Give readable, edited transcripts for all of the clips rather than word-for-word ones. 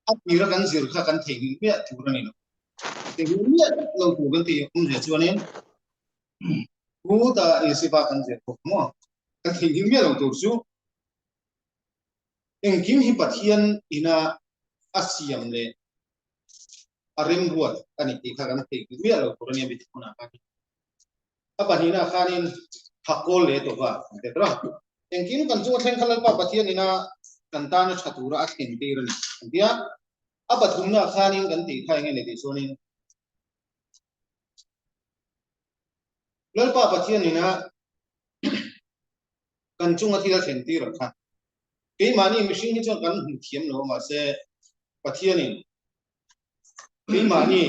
A tira kan zir kha kan theihnghilh miah tur a ni lo. Theihnghilh miah lo tur kan tih awmzia chuanin Buddha Yosefa kan zir bawk maw? Kan theihnghilh miah lo tur chu engkim hi Pathian ina a siam leh a remruat a ni tih kha kan theihnghilh miah lo tur a nia mitthi hunah khan. A pahnihna khanin Hakawl leh Tova an ti tawh a. Engkim kan chu a thleng kha Lalpa Pathian ina kan tana tha tura a thlen tir a ni an ti a. A pathumna khanin kan tih kha enge ni tih chuanin Lalpa Pathian ina kan chunga thil a thlen tir ang kha keimahni mihring hi chuan kan hmu thiam lo a mahse Pathianin Keimahni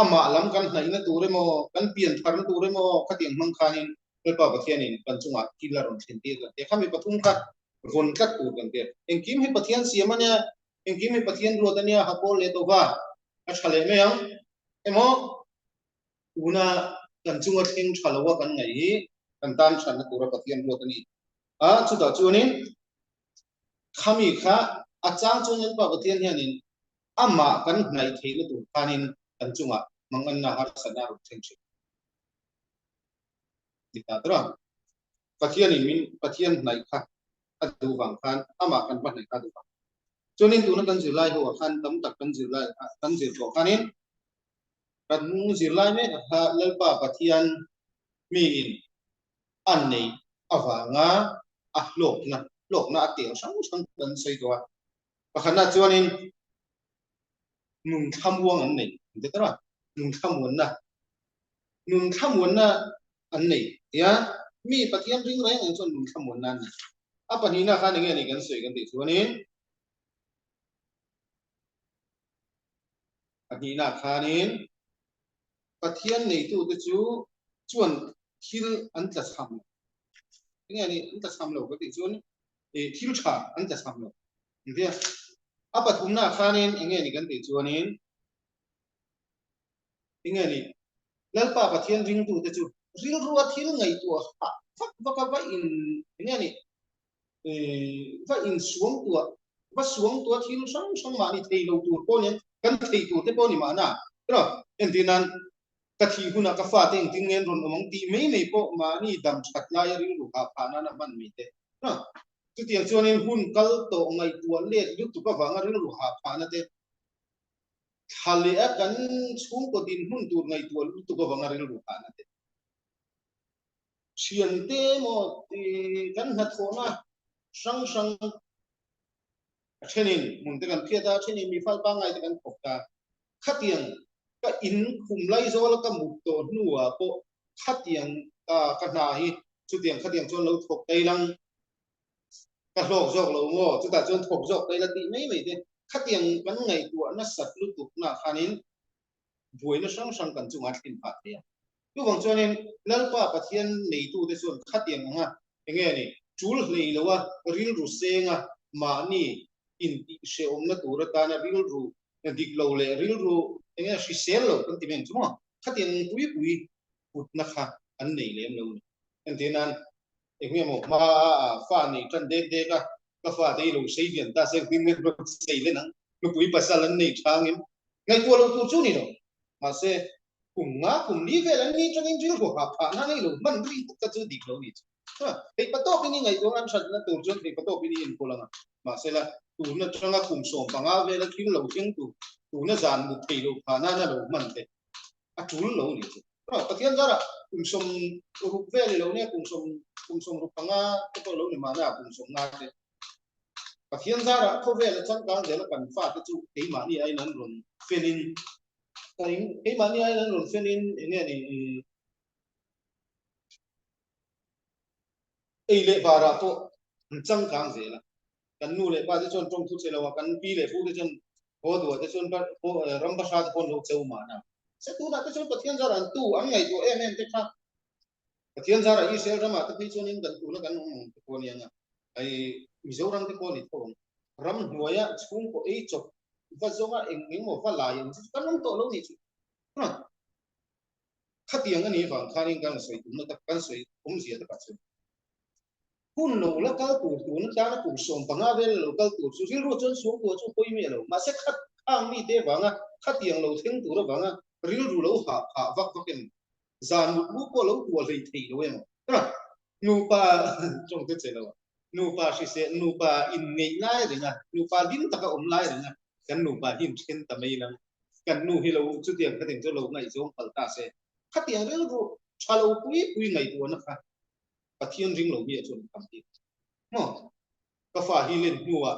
amah lam kan hnaihna tur emaw, kan pian tharna tur emaw khatiang hmang khanin Lalpa Pathianin kan chungah thil a rawn thlen tir kan tia. Khami pathum kha vawn tlat tur kan tia. Engkim hi Pathian siam a nia, engkim hi Pathian ruat a nia, ha kawl leh tawh va, a tha leh mai ang emaw tuna kan chunga thleng tha lo a kan ngaih hi kan tan thatna tura Pathian ruat a ni a, chutah chuanin khami kha a chang chuan Lalpa Pathian hianin amah kan hnaih theihna tur khanin kan chungah manganna harsatna a rawn thleng thin. Ni ta tura Pathianin min Pathian hnaih kha a duh vang khan amah kan va hnaih kha a duh vang. Chuanin tuna kan zirlai ho ah khan tam tak kan zirlai kan zir tawh khanin kan zirlai mek ah kha Lalpa Pathian miin a neih avanga a hlawkna hlawkna a tel hrang hrang kan sawi tawh a. Pakhatna chuanin nun thlamuang an nei an ti tawh a, nun thlamuanna, nun thlamuanna an nei tia mi Pathian ring reng ang chuan nun thlamuanna an nei. A pahnihna khan enge ni kan sawi kan tih chuanin pahnihna khanin Pathian neitute chu chuan thil an tlachham lo. Enge ni an tlachham lo kan tih chuan thil tha an tlachham lo. Engtia? A pathumna khanin enge ni kan tih chuanin enge ni Lalpa Pathian ringtute chu rilrua thil ngaihtuah hah vak vak a va in enge ni va in suang tuah va suang tuah thil hrang hrang mahni thei lo tur pawh nen kan thei tur te pawh ni mahna tiraw entir nan ka thih hunah ka fate engtin nge an rawn awm ang tih mai mai pawh mahni dam that laia rilru hah phah nana hman mai te tiraw chutiang chuanin hun kal tawh ngaihtuah let lutuk avanga rilru hah phahna te thla leh a kan chhungkaw dinhmun tur ngaihtuah lutuk avanga rilru hahna te Thiante emaw kan hnathawhna hrang hrang a thenin hmun te kan phiat a, a thenin mi fal pangngai te kan thawk ta. Khatiang ka in khum lai zawla ka mut tawh hnuah pawh khatiang ka ka hna hi chutiang khatiang chuan lo thawk tai lang ka hlawk zawk lo maw chutah chuan thawk zawk tai la tih mai mai te khatiang kan ngaihtuah nasat lutuk nah khanin buaina hrang hrang kan chungah thlen phah thei a. Chuvang chuanin Lalpa Pathian neitute chuan khatiang anga enge ni tul hlei lo a rilru senga mahni intihhrehawmna tur atana rilru dik lo leh rilru enge hrisel lo kan ti mai ang chu maw khatiang pui pui putna kha an nei lem lo ni. Entir nan eng emaw hma a fa nei tan dek dek a ka fate hi lo sei lian ta se hming nge rawn sei len ang nupui pasal an nei tha angem ngaihtuah lo tur chu ni lo mahse kum nga kum li vel an ni tangin rilru hah phah na nei lo hman ri tak kha chu dik lo ni chu theih pa tawkin i ngaihtuah an thatna tur chuan theih pa tawkin i enkawl anga mahse la tuna tanga kum 15 vela thil lo thleng tur tuna zan mut thei lo phah nana lo hman te a tul lo ni chu Pathian zarah kum 60 vel i lo nia kum sawm kum 65 te pawh lo ni mahna kum 50 te Pathian zarah khawvel a changkang zel a kan fate chu keimahni aiin an rawn felin keimahni aiin an rawn felin enge ni ei leh barah pawh an changkang zel a kan nu leh pa te chuan tawng thu che lo a kan pi leh pu te chuan haw duah te chuan ram bahra te pawh an lo cheu mahna se tunah te chuan Pathian zarah an tu an ngaihtuah em em te kha Pathian zarah Israel ramah te phei chuanin kan tuna kan awm ang te pawh ania nga ai Mizoram te pawh ni tho ang ram hnuaia chhungkaw ei chawp va zawnga eng engemaw va lai ang chu kan awm tawh lo ni chu khatiang a nih vang khanin kan sawi tumna tak kan sawi awmzia takah chuan. Hun lo la kal tur tun atana kum 15 vel lo kal tur chu rilru chuan chhungkua chu pawi miah lo. Mahse khat khang mite avanga khatiang lo thleng tur avanga rilru lo hah phah vak vak em? Zan mut mu pawh lo tuah hlei thei lo em? Nupa tawng te che lo a, nupa hrisel, nupa inngeih lai reng a, nupa hlim taka awm lai reng a, kan nupa hi inthen ta mai lang. Kan nu hi lo chutiang khatiang chu lo ngaihzawng palh ta se. Khatiang rilru tha lo pui pui ngaihtuahna kha Pathian ring lo mi ah chuan an tam bik. Maw? Ka fa hi len hnuah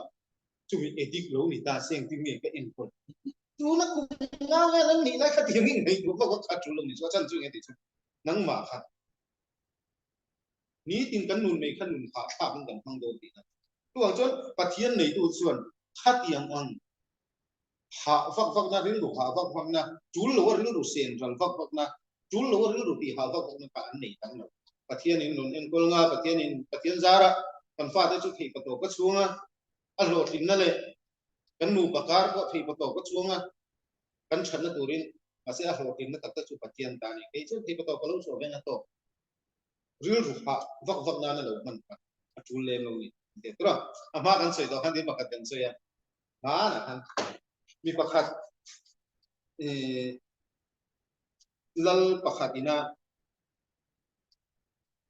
chumi addict lo ni ta se engtin nge ka enkawl? Tuna kum nga vel an nih lai khatiang in ngaihtuah vak vak kha a tul lo ni chu a chan chu enge tih chu nangmah kha nitin kan nun mai kha nun hahthlak in kan hmang dawn tihna. Chuvang chuan Pathian neitu chuan khatiang ang hah vak vak na, rilru hah vak vak na, tul lo a rilru sen ral vak vak na, tul lo a rilru tih hah vak vak na kha an nei tam lo. Pathian in rawn enkawl nga, Pathian in Pathian zara kan fate chu theih patawp a chhung a, a hlawhtlinna leh kan nupa kar pawh theih patawp a chhung a, kan thatna turin mahse a hlawhtlinna tak tak chu Pathian ta a ni. Kei chuan theih patawp ka lo chhuah ven a tawk. Rilru hah vak vak nana lo hman kha a tul lem lo ni. Tura a hma kan sawi tawh khan tin pakhat kan sawi a. Hmanah khan mi pakhat lal pakhat ina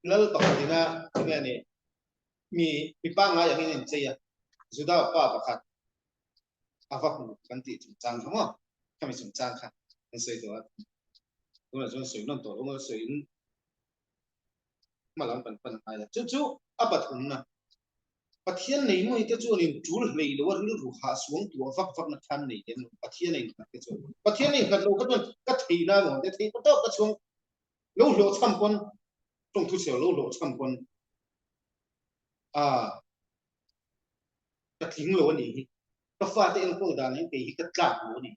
lal pakhat ina enge ani mi mi pangngai angin a inchei a Juda pa pakhat a va hmu kan tih chungchang kha maw khami chungchang kha kan sawi tawh a tunah chuan sawi nawn tawh lo maw sawiin hma lam kan pan ngai a chu chu a pathumna Pathian nei mai te chuan in tul hlei lo a rilru hah suang tuah vak vak na khan nei lem lo Pathian a innghat te chuan Pathian a innghat lo kha chuan ka thei na maw te thei tawk ka chuang lo hlawh chham pawn tawng thu chhiar lo hlawh chham pawn a ka tling lo ani hi ka fate enkawl dan in kei hi ka tlak lo ani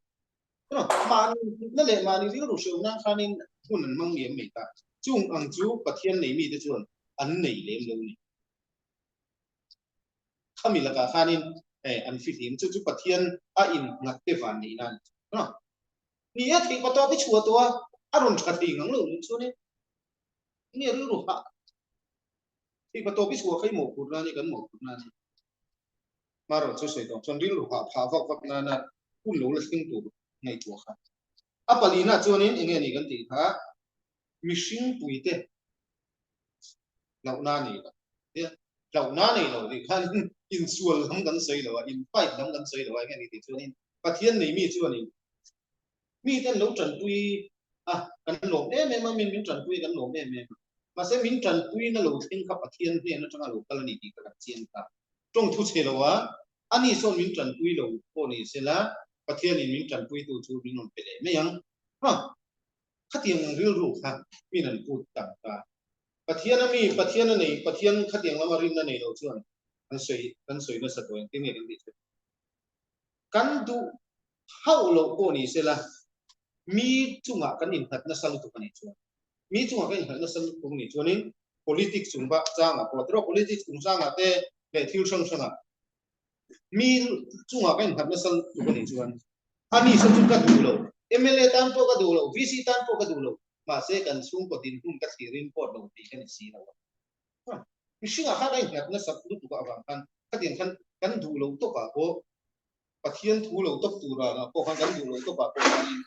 mahni na leh mahni rilru hreu nan khanin hun an hmang liam mai ta chung ang chu Pathian nei mite chuan an nei lem lo ni. Khami lakah khanin an fihlim chu chu Pathian a innghat te van neih nan a ni a theih patawp i chhuah tawh a, a rawn tha thei ngang lo nih chuanin nge rilru hah theih patawp i chhuah kha i mawhphurhna a ni kan mawhphurhna a ni. Hmarawh chu sawi tawh chuan rilru hah phah vak vak nana hun lo la thleng tur ngaihtuah kha a palina chuanin enge ni kan tih kha mihring puite hlauhna nei lo. Hlauhna nei lo tih khan insual lam kan sawi lo a, in fight lam kan sawi lo a, enge ni tih chuanin Pathian nei mi chuanin miten lo tanpui a, kan lawm em em a, min min tanpui a kan lawm em em a. Mahse min tanpuina lo thleng kha Pathian hnen atanga lo kal a ni tih ka kan chiang ta. Tawng thu chhe lo a, ani sawn min tanpui lo pawh ni sela Pathianin min tanpuitu chu min rawn pe leh mai ang. Ha! Khatiang rilru kha min an put tam ta. Pathian a mi, Pathian a nei, Pathian khatiang lama rinna nei lo chuan kan sawi kan sawi nasa tawh engtin nge kan tih chu? Kan duh hauh loh pawh ni sela mi chungah kan innghat nasa lutuk a nih chuan mi chungah kan innghat nasa lutuk a nih chuanin politics chung bak changah pawh tiraw politics chung changah te leh thil hrang hrangah Mi chungah ka innghat nasa lutuk a nih chuan ani saw chu ka duh lo, mla tan pawh ka duh lo, VC tan pawh ka duh lo, mahse kan chhungkaw dinhmun ka thlirin pawt lo tih ka ni si lo a. Mihringah khan a innghat nasa lutuk avang khan khatiang khan kan duh lo tawpah pawh Pathian thu lo tawp tura pawh khan kan duh lo tawpah pawh khanin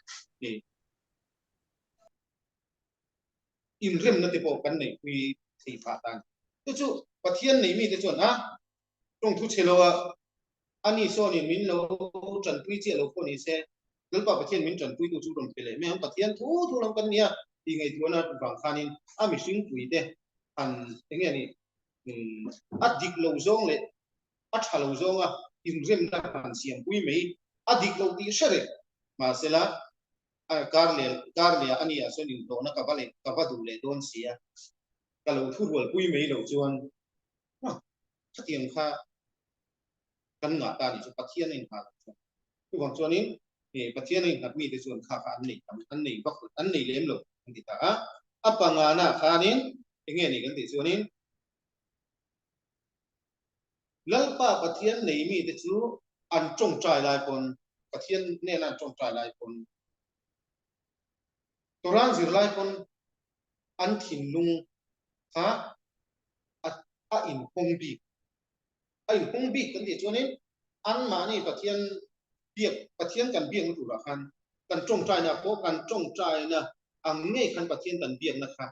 inremna te pawh kan neihpui thei phah ta a ni. Chu chu Pathian nei mite chuan a tawng thu chhe lo a, ani sawnin min lo tanpui chiah lo pawh ni se, Lalpa Pathian min tanpuitu chu rawn pe leh mai ang, Pathian thu thu lam kan nia tih ngaihtuahna vang khanin a mihringpui te han eng nge ni a dik lo zawng leh a tha lo zawnga inremna han siampui mai a dik lo tih hre reng mahsela kar leh kar leh ah ani ah chuan inhlawhna ka va leh ka va duh leh dawn si a, ka lo thu rualpui mai loh chuan khatiang kha kan ngah ta ni chu Pathian a inngah loh chuan chuvang chuanin Pathian a innghat mite chuan kha kha an nei tam an nei vak an nei lem lo kan ti ta a, a pangana khanin enge ni kan tih chuanin Lalpa Pathian nei mite chu an tawngtai lai pawn, Pathian hnena an tawngtai lai pawn, Torah zir lai pawn an thinlung kha a. A inhawng bik. A inhawng bik kan tih chuanin anmahni Pathian biak, Pathian kan biakna turah khan kan tawngtaina pawh kan tawngtaina ang ngei khan Pathian kan biakna kha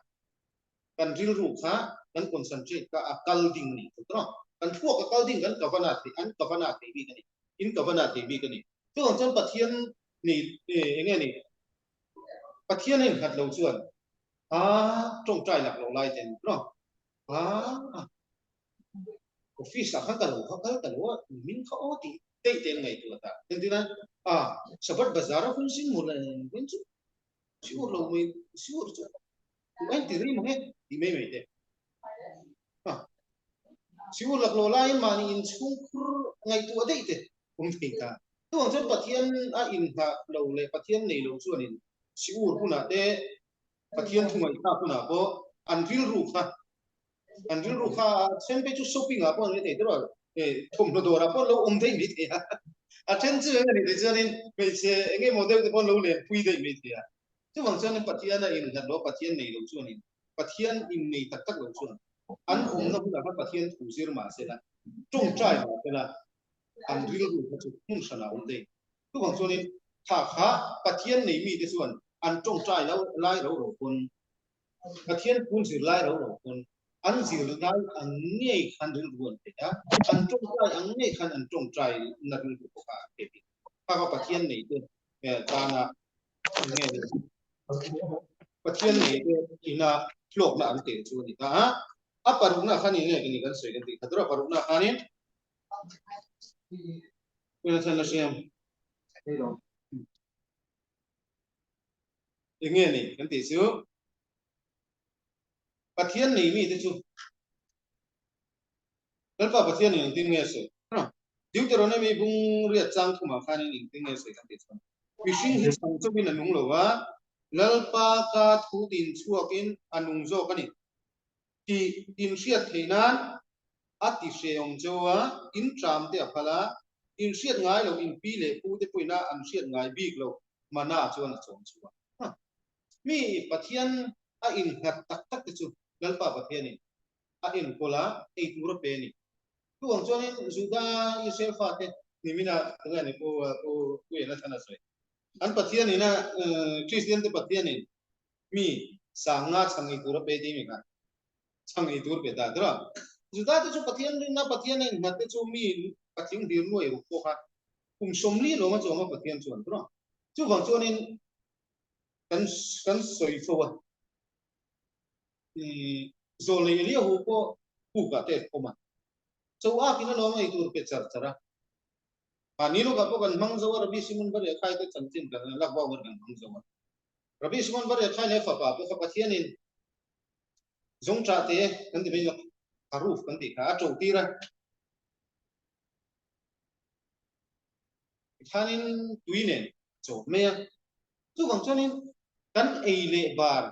kan rilru kha kan concentrate kha a kal ding a ni chu tawh. Kan thluak a kal ding kan kavana thei an kavana thei bik a ni. In kavana thei bik a ni. Chuvang chuan Pathian ni eng nge ni Pathian a innghat lo chuan a tawngtai lak loh lai ten tawh. A office ah khan ka lo va kal ta lo a min kha aw tih daih te an ngaihtuah ta. Engtin a a Sabbath bazar a hun sin maw le min chu sure lo mai sure chu tu en ti rei mange ti mai mai te. A sure lak lo laiin mahni inchhung khur ngaihtuah daih te awm thei ta. Chuvang chuan Pathian a inngah lo leh Pathian nei lo chuanin sure hunah te Pathian thu ngaihthlak hunah pawh an rilru kha an rilru kha then phei chu shopping ah pawh an ni thei tawh a, thawmhnaw dawrah pawh an lo awm daih mai thei a, a then chu eng a nih theih chuanin hmeichhe eng emaw deuh te pawh an lo lenpui daih mai thei a. Chuvang chuanin Pathian a innghat lo a, Pathian nei lo chuanin Pathian innei tak tak lo chuan an awmna hunah khan Pathian thu zir mah sela, tawngtai mah sela an rilru kha chu hmun hranah a awm daih. Chuvang chuanin tha kha Pathian nei mite chuan an tawngtai lo lai ro ro pawn, Pathian phun zir lai ro ro pawn an zir lai ang ngei khan rilru an pe a, an tawngtai ang ngei khan an tawngtai na rilru pawh kha an pe bik. Kha kha Pathian nei te tana nge Pathian nei te ina hlawkna an tel chu a ni ta a. A parukna khan eng nge ni kan sawi kan tih kha tur a parukna khanin Eng nge ni kan tih chu Pathian nei mite chu Lalpa Pathian in engtin nge sawi? Deuteronomy bung riat chang thumah khanin engtin nge sawi kan tih chuan mihring hi chhang chauhin a nung lo va, Lalpa ka thu tin chhuakin a nung zawk a ni tih inhriat theih nan a ti hrehawm cheu a, in tram te a phal a, in hriat ngai lo in pi leh pu te pawhin a an hriat ngai bik lo mana chuan a chawm chhuak a. Mi Pathian a innghat tak tak te chu Lalpa Pathianin a enkawl a, ei tur a pe a ni. Chuvang chuanin Juda Israel fate nimina tunge ni pu pu pu Jonathan a sawi. An Pathianin a Kristian te Pathianin mi sanga chhang ei tur a pe tih mi kha. Chhang ei tur pe ta tura. Juda te chu Pathian rinna Pathian a innghat te chu mi patling hlir nuai ruk pawh kha kum 40 lawng a chawm a Pathian chuan tura. Chuvang chuanin kan kan sawi fo a. Zawl nei Eliahu pawh pukah te a awm a. Cho akin a lawm ei tur pe char char a. Mahni lawkah pawh kan hmang zo a, Rabbi Simon Bar Yochai te chanchin kan lakbauh kan hmang zo a. Rabbi Simon Bar Yochai leh fapa pawh kha Pathianin Zawngṭah te kan ti mai lo, haruf kan tih kha a ṭo tir a. Tikhanin tui nen a chawp mai a. Chuvang chuanin kan ei leh bar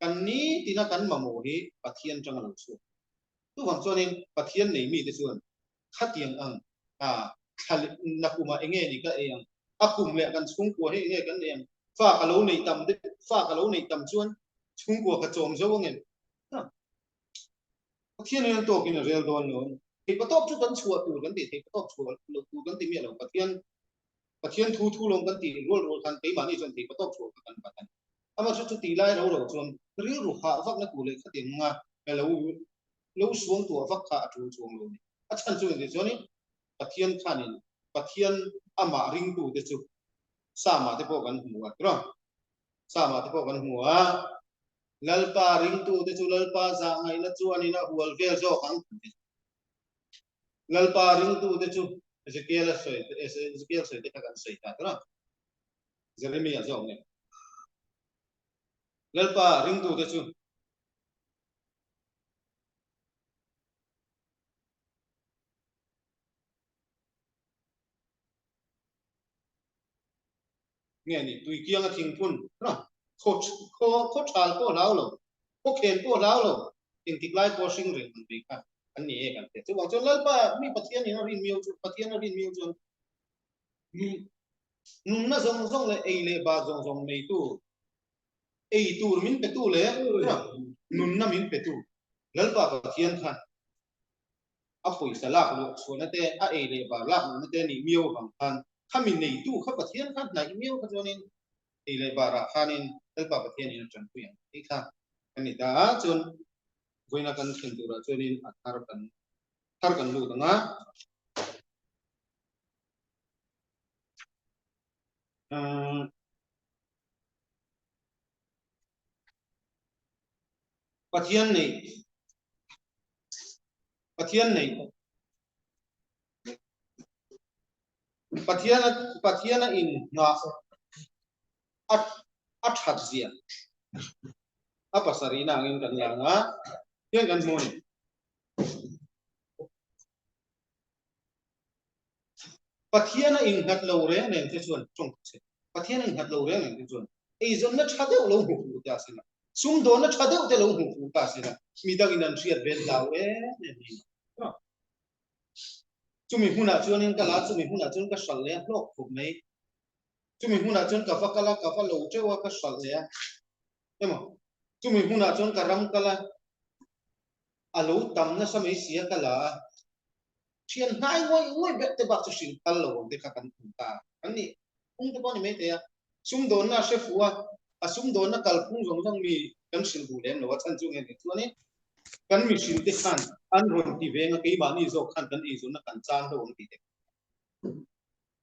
kan nitina kan mamawh hi Pathian ṭang a lo chhuak. Chuvang chuanin Pathian nei mite chuan khatiang ang a thla na kumah eng nge ni ka ei ang, a kum leh kan chhungkua hi eng nge kan ei ang, fa ka lo neih tam deuh, fa ka lo neih tam chuan chhungkua ka chawm zo ang em? Pathian hian tawkin a rel dawn lo. Theihpatawp chu kan chhuah tur kan tih, theihpatawp chhuah loh tur kan ti miah lo. Pathian Pathian thu thu lawng kan tih rual rual khan keimahni chuan theihpatawp chhuah kha kan bat a ni. Amah chu chutih lai ro ro chuan rilru hah vakna tur leh khatiang anga lo lo suang tuah vak kha a tul chuang lo a ni. A chhan chu engti chuanin Pathian khanin Pathian amah ringtute chu Sama te pawh kan hmu a tiraw? Sama te pawh kan hmu a, Lalpa ringtute chu Lalpa zah ngaihna chuanin a hual vel zawk ang kan ti. Lalpa ringtute chu Ezekiel a sawi Ezekiel sawi te kha kan sawi ta tiraw? Jeremia zawk nge? Lalpa ringtute chu Nge ni tui kianga thingphun khaw khaw thal pawh hlau lo, khaw khen pawh hlau lo, engtik lai pawh hring reng an bei kha an ni e kan ti. Chuvang chuan Lalpa mi Pathian in a rin miau chu Pathian a rin miau chuan nunna zawng zawng leh ei leh bar zawng zawng neitu ei tur min petu leh nunna min petu Lalpa Pathian khan. A pawisa lak luah chhuahna te, a ei leh bar lak luhna te a nih miau avang khan khami neitu kha Pathian kha hnaih miau kha chuanin ei leh barah khanin Lalpa Pathianin a tanpui ang tih kha a ni ta a. Chuan vawiina kan thlen turah chuanin a thar kan thar kan lut ang a. Pathian nei Pathian nei Pathian Pathian a in nghah a a that zia a pasarihna angin kan lang a hian kan hmu a ni. Pathian a innghat lo reng reng te chuan tawng che. Pathian a innghat lo reng reng te chuan eizawnna tha deuh lo hmuh fuh ta sela, sumdawnna tha deuh te lo hmuh fuh ta sela, midangin an hriat vel hlau em em hi. Chumi hmunah chuanin ka la, chumi hmunah chuan ka hralh leh a hlawk khawp mai. Chumi hmunah chuan ka va kal a, ka va lo teuh a, ka hralh leh a. Emaw, chumi hmunah chuan ka ram kal a, a lo tam nasa mai si a, ka la a. Thian hnai ngawih ngawih ber te bak chu hrilh phal lo ang te kha kan phung ta an ni. Phung te pawh a ni mai thei a, sumdawnna a hre fuh a, a sumdawnna kalphung zawng zawng mi kan hrilh duh lem lo a, chhan chu nge ni chuanin kan mihring te khan an rawn ti veng a, keimahni zawk khan kan eizawnna kan chan ho ang tih te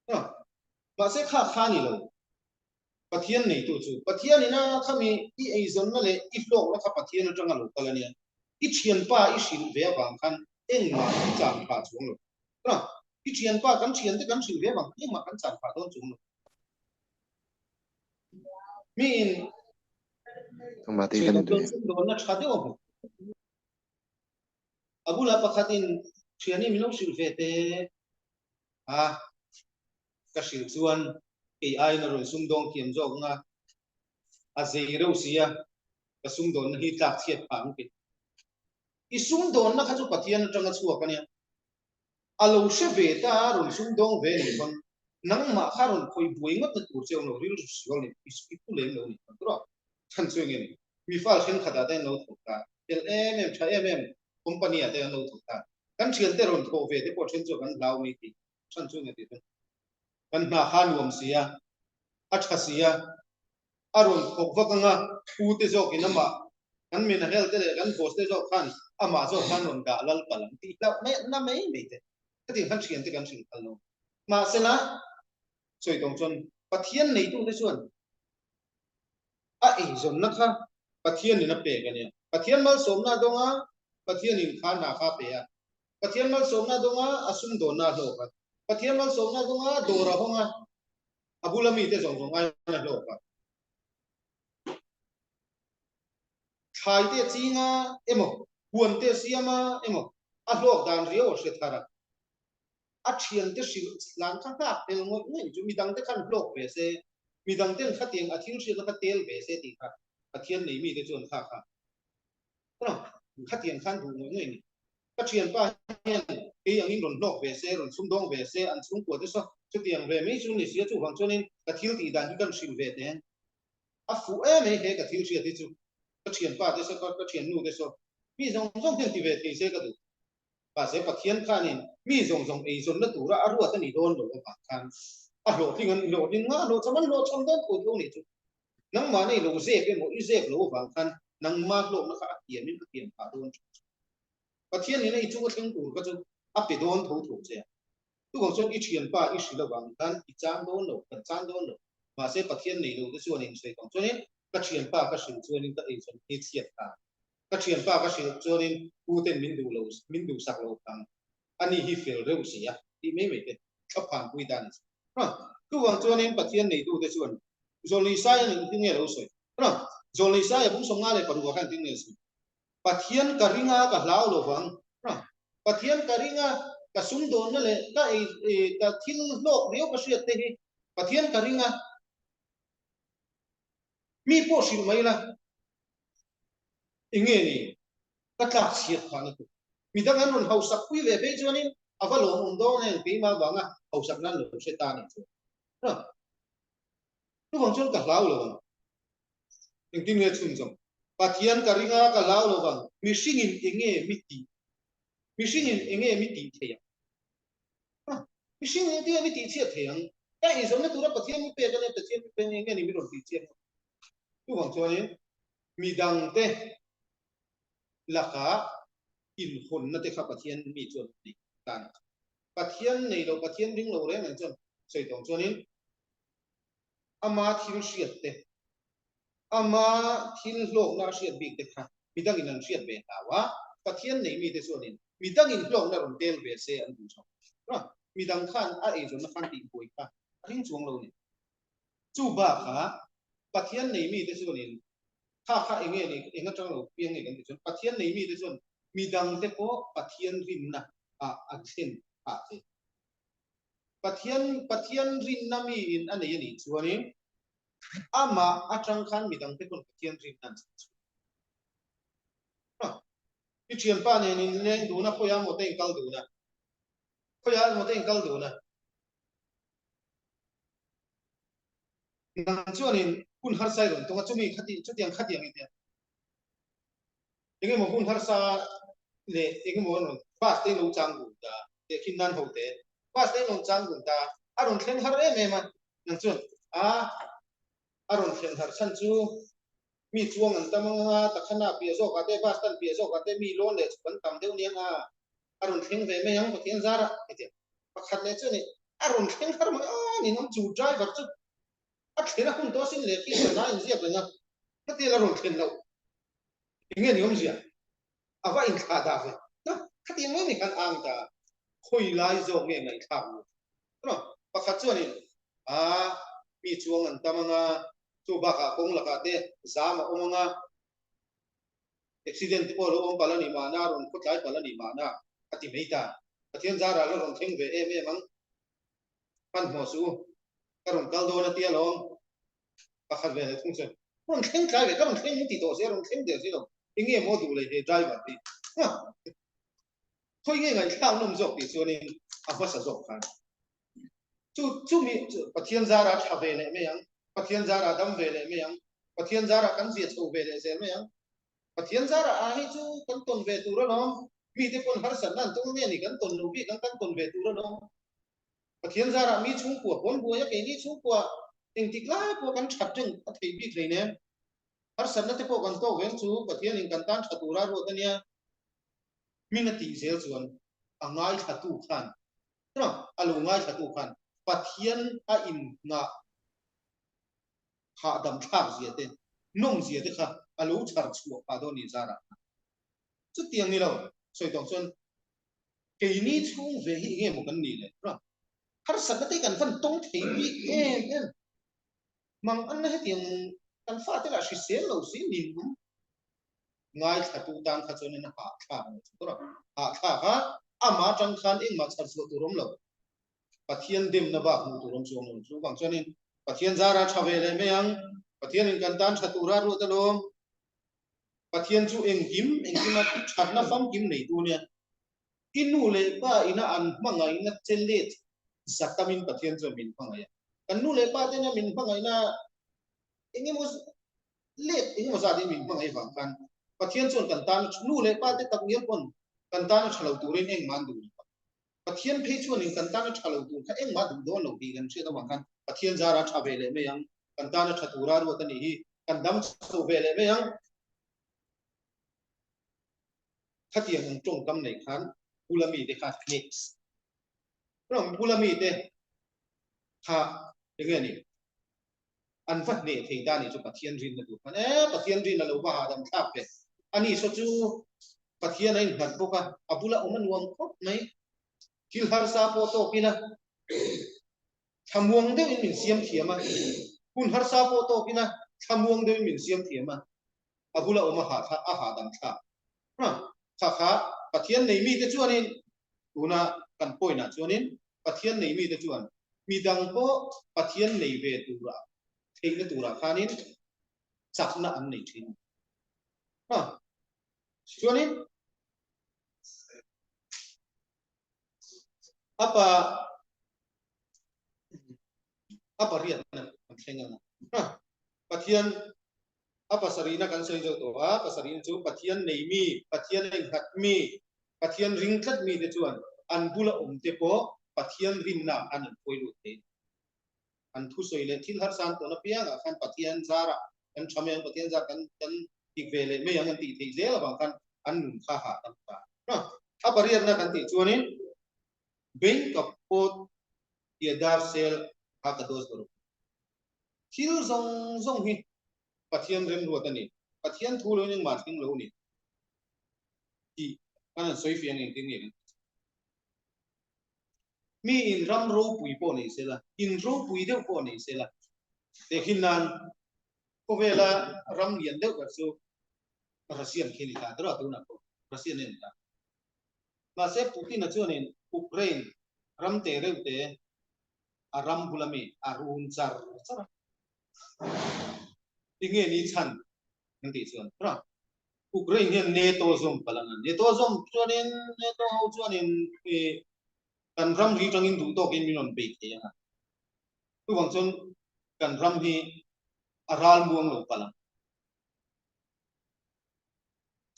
kha. Mahse kha kha ni lo. Pathian neitu chu Pathian ina khami i eizawnna leh i hlawkna kha Pathian atanga lo kal a nia. I thianpa i hrilh ve avang khan engmah i chan phah chuang lo. Tuna, i thianpa kan thiante kan hrilh ve avang khan engmah kan chan phah dawn chuang lo. Miin sumdawnna tha deuh a hmu. A bulah pakhatin thiani min lo hrilh ve teh a. Ka hrilh chuan kei aiin a rawn sumdawng thiam zawk ang a, a zei reuh si a, ka sumdawnna hi tlak chhiat phah ang ti. I sumdawnna kha chu Pathian atanga chhuak a nia. A lo hre ve ta a, rawn sumdawng ve nih pawn nangmah kha rawn khawih buai ngawtna tur che awm lo, rilru sual nih i pu lem lo nih pawn tawrh a. Chhan chu enge ni? Mi fal thenkhatah te an lo thawk ta, fel em em, tha em em company ah te an lo thawk ta. Kan thiante rawn thawh ve te pawh then chu kan hlau mai tih chhan chu enge tih chu kan hna kha nuam si a, a tha si a, a rawn thawk vak anga pu te zawkin amah kan Menahel te leh kan boss te zawk khan amah zawk khan rawn dah lal palh ang tih hlauh mai na mai mai te khatiang khan thiante kan hrilh phal lo. Mahsela sawi tawng chuan Pathian neitute chuan a eizawnna kha Pathianin a pek a nia. Pathian malsawmna a dawng a, Pathianin kha hna kha a pe a. Pathian malsawmna a dawng a, a sumdawnna a hlawk a. Pathian malsawmna a dawng a, dawr a hawng a, a bula mite zawng zawng aiin a hlawk a. Thlai te a ching a emaw, huan te a siam a emaw, a hlawk dan riau a hre thar a. A thiante hrilh lan kha nghak tel ngawih ngawih chu midangte khan hlawk ve se, midangten khatiang a thil hriatna kha tel ve se tih kha Pathian nei mite chuan kha kha khatiang khan duh ngawih ngawih a ni. Ka thianpa hian kei angin rawn hlawk ve se, rawn sumdawng ve se, an chhungkua te saw chutiang ve mai chu ni sia, chuvang chuanin ka thil tih dan hi kan hrilh ve teh. A fuh em mai he ka thil hriat hi chu ka thianpa te saw, ka thiannu te saw mi zawng zawng hian ti ve thei se ka duh. Mahse Pathian khanin mi zawng zawng eizawnna tura a ruat a ni dawn lo avang khan a hlawhtling an hlawhtling nga hlawhchham an hlawhchham dawn tho tho nih chu. Nangmah nei lo zep emaw i zep lo avang khan nangma hlawkna kha a tiamin a tiam phah dawn thin. Pathian in a i chung a thleng tur kha chu a pe dawn tho tho che a. Chuvang chuan i thianpa i hrilh avang khan i chang dawn lo, kan chang dawn lo. Mahse Pathian nei lo te chuan in sawi vang chuanin ka thianpa ka hrilh chuanin ka eizawn hi chhiat ta. Ka thianpa ka hrilh chuanin u ten min duh lo, min duhsak lo ang. Ani hi fel reuh si a tih mai mai te thlaphan pui ta a ni. Chuvang chuanin Pathian neitute chuan Zawlnei Saia nen engtin nge lo sawi? Zawlnei Saia bung 56 khan engtin nge a sawi? Pathian ka ring a, ka hlau lo vang. Pathian ka ring a, ka sumdawnna leh ka ei, ka thil hlawk riau ka hriat te hi Pathian ka ring a, mi pawh hrilh mai la, enge ni ka tlak chhiat phahna tur. Midang an rawn hausak pui ve phei chuanin a va lawmawm dawn em, keimah vanga hausak nan lo hre ta nih chuan. Chuvang chuan ka hlau lo ang. Engtin nge chhunzawm? Pathian ka ring a, ka hlau lo vang. Mihringin enge mi tih? Mihringin enge mi tih thei ang? Mihring engtin nge mi tih chhiat thei ang? Ka eizawnna tura Pathian mi pek ania, Pathian mi pek enge ni mi rawn tih chhiat ang? Chuvang chuanin midangte lakah inhawnna te kha Pathian mi chuan a nei tan a. Pathian nei lo, Pathian ring lo reng reng chuan sawi tawng chuanin ama thil hriat te, ama thil hlawkna a hriat bik te kha midangin an hriat ve hlau a, Pathian nei mite chuanin midangin hlawkna rawn tel ve se an duh chho. Midang khan a eizawnna khan tihbuai kha a ring chuang lo a ni. Chu bakah Pathian nei mite chuanin kha kha enge ni, eng atang lo piang nge kan tih chuan Pathian nei mite chuan midangte pawh Pathian rinna ah an thlen phah thei. Pathian Pathian rinna miin a nei a nih chuanin amah atang khan midangte pawn Pathian rinna an chhun chhuak. I thianpa nen in leng dun a, khawiah maw te in kal dun a? Khawiah maw te in kal dun a? Nang chuanin hun harsa i rawn tung a, chumi khati chutiang khatiang i tia. Engemaw hun harsa leh engemaw an rawn bus te in lo chang dun ta, tehkhin nan ho te, bus te in rawn chang dun ta, a rawn thleng har em em a, nang chuan a a rawn thlen har chhan chu mi chuang an tam ang a, takhana piah zawkah te bus tan piah zawkah te mi lawn leh chhuk an tam deuh nia a, a rawn thleng ve mai ang Pathian zarah hetiang pakhat leh chuan a rawn thleng har mai a ninawm chu driver chu a thlen a hun tawh asin leh khi chuan a inziak reng a, hetiang a rawn thlen loh eng nge ni awmzia a va inthlah dah ve khatiang mai mai khan ang ta khawi lai zawk nge ngaihthlak mu pakhat chuanin a mi chuang an tam anga chu bakah kawng lakah te zam a awm anga accident te pawh a lo awm palh a nih mahna a rawn khawtlai palh a nih mahna a ti mai ta Pathian zarah la rawn thleng ve em em ang hmanhmawh suh u ka rawn kal dawn a tia lawm pakhat ve leh thung chuan rawn thleng tlai ve ka rawn thleng ti tawh se rawn thleng der si lo enge maw duh leh he driver hi khawi nge ngaihthlak nawm zawk tih chuanin a hmasa zawk khan chu chumi Pathian zara tha ve leh mai ang Pathian zara dam ve leh mai ang Pathian zara kan zia chho ve leh zel mai ang Pathian zara a hei chu kan tawn ve tur alawm mite pawn harsatna an tum nge ni kan tawn lo bik ang kan tawn ve tur alawm Pathian zarah mi chhungkua pawn buai a, keini chhungkua engtik lai pawh kan that reng a thei bik hleinem. Harsatna te pawh kan tawk veng chu Pathianin kan tan tha tura ruat a nia. Hming a tih zel chuan a ngaithlatu khan, a lo ngaithlatu khan Pathian a innghah hahdam thlak zia te, nawm zia te kha a lo chhar chhuah phah dawn ni zarah khan. Chutiang ni lo, sawi tawng chuan Keini chhung ve hi enge maw kan nih le? Harsatna te kan van tawng thei bik em em. Mang anna hetiang kan fate lah hrisel lo si nin awm. Ngaithlatu tan kha chuan in a hahthlak ang chu tur a. Hahthlak a, amah atang khan engmah chhar chhuah tur awm lo. Pathian demna bak hmuh tur awm chuang lo. Chuvang chuanin Pathian zara tha ve leh mai ang. Pathianin kan tan tha tura ruat alawm. Pathian chu engkim engkima thatna famkim neitu nia. I nu leh pa ina an hmangaihna che let za tamin Pathian chuan min hmangaih a. Kan nu leh pa tena min hmangaihna engemaw let engemaw zatin min hmangaih vang khan Pathian chuan kan tan nu leh pa te takngial pawn kan tana tha lo turin engmah an duh lo. Pathian phei chuanin kan tana tha lo tur kha engmah duh dawn lo tih kan hriat avang khan Pathian zara tha ve leh mai ang, kan tana tha tura ruat a nih hi, kan dam chho ve leh mai ang. Khatiang ang tawngkam nei khan bula mite kha next bula mite kha enge ni an va hneh thei ta nih chu Pathian rinna tur khan e Pathian rinna lo va hahdam thlak ve ani saw chu Pathian a innghat bawk a a bula awm a nuam khawp mai thil harsa pawh tawk ila thlamuang deuhin min siam thiam a hun harsa pawh tawk ila thlamuang deuhin min siam thiam a a bula awm a hahthlak a hahdam thlak ha kha kha Pathian nei mite chuanin tuna kan point ah chuanin Pathian nei mite chuan midang pawh Pathian nei ve tura theihna turah khanin chakna an nei thin ha chuanin apa apa riatna kan thleng anga ha Pathian A pasarihna kan sawi zo tawh a, pasarihna chu Pathian nei mi, Pathian a innghat mi. Pathian ring tlat mite chuan an bula awmte pawh Pathian rinna khan an hruai lut thei. An thusawi leh thil harsa an tawn apiangah khan Pathian zarah kan tha mai ang, Pathian zar kan kan dik ve leh mai ang an tih theih zel avang khan an nun kha hahdam ta. A pariatna kan tih chuanin Bank of Port Tiadar Sel kha ka dose ber. Thil zawng zawng hi Pathian remruat a ni. Pathian thu loin engmah thleng lo ni tih kan han sawi fiah ang engtin nge kan tih chu. Mi in ram ropui pawh nei sela, in ropui deuh pawh nei sela, tehkhin nan khawvela ram lian deuh ber chu Russian khi a ni ta ber a, tunah pawh Russian a ni ta. Mahse Putin-a chuanin Ukraine ram te reuh te a ram bula mi a run char char a. Tinge ni chhan an tih chuan ra Ukraine hian NATO zawm palh ang a, NATO zawm chuanin NATO ho chuanin kan ram ri tangin duh tawkin min rawn bei thei ang a, chuvang chuan kan ram hi a ral muang lo palh ang.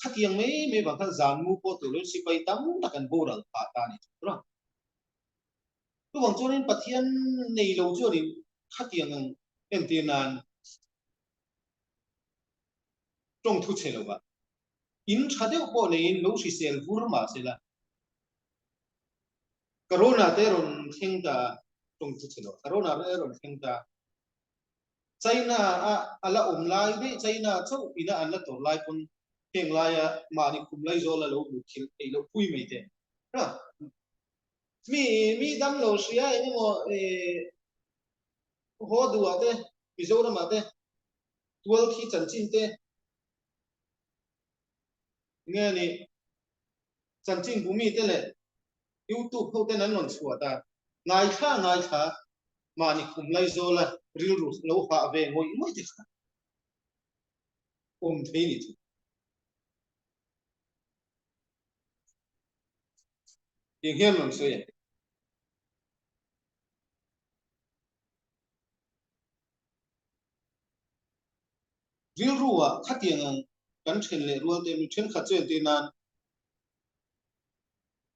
Khatiang mai mai vang khan zan mu pawh tur loin sipai tam tak an boral phah ta a ni chu ra. Chuvang chuanin Pathian nei lo chuanin khatiang ang entir nan tawng thu che lova in tha deuh pawh neiin lo hrisel vur mah sela Corona te rawn thleng ta tawng thu che lo Corona te rawn thleng ta China a a la awm lai daih China chauh ina an la tawrh lai pawn heng laia mahni khum laizawl a lo hmuh thilh theih loh pui mai te. Mi mi dam lo hria eng emaw haw duhah te Mizoramah te tual thi chanchin te nge ni chanchin bu mi te leh YouTube ho ten an rawn chhuah ta ngaithla ngaithla mahni khum laizawla rilru lo hah ve ngawih ngawih te kha awm thei ni chu. Tiang hian rawn sawi a. Rilru ah khatiang ang kan then leh rual te mi thenkhat chu entir nan